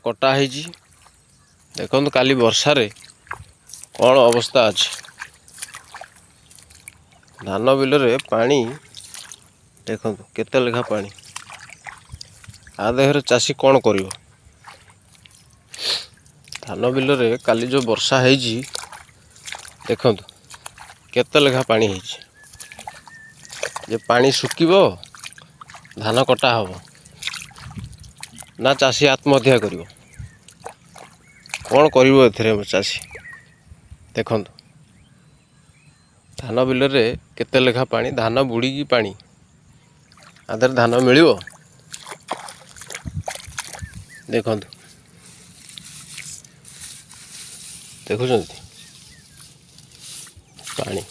କଟା ହେଇଛି। ଦେଖନ୍ତୁ, କାଲି ବର୍ଷାରେ କ'ଣ ଅବସ୍ଥା ଅଛି। ଧାନ ବିଲରେ ପାଣି ଦେଖନ୍ତୁ, କେତେ ଲେଖା ପାଣି। ଆ ଦେହରେ ଚାଷୀ କ'ଣ କରିବ? ଧାନ ବିଲରେ କାଲି ଯେଉଁ ବର୍ଷା ହେଇଛି, ଦେଖନ୍ତୁ କେତେ ଲେଖା ପାଣି ହେଇଛି। ଯେ ପାଣି ଶୁଖିବ, ଧାନ କଟା ହେବ ନା ଚାଷୀ ଆତ୍ମହତ୍ୟା କରିବ? କ'ଣ କରିବ ଏଥିରେ ଚାଷୀ? ଦେଖନ୍ତୁ, ଧାନ ବିଲରେ କେତେ ଲେଖା ପାଣି, ଧାନ ବୁଡ଼ିକି ପାଣି। ଆ ଦେହରେ ଧାନ ମିଳିବ? ଦେଖନ୍ତୁ, ଦେଖୁଛନ୍ତି ପାଣି।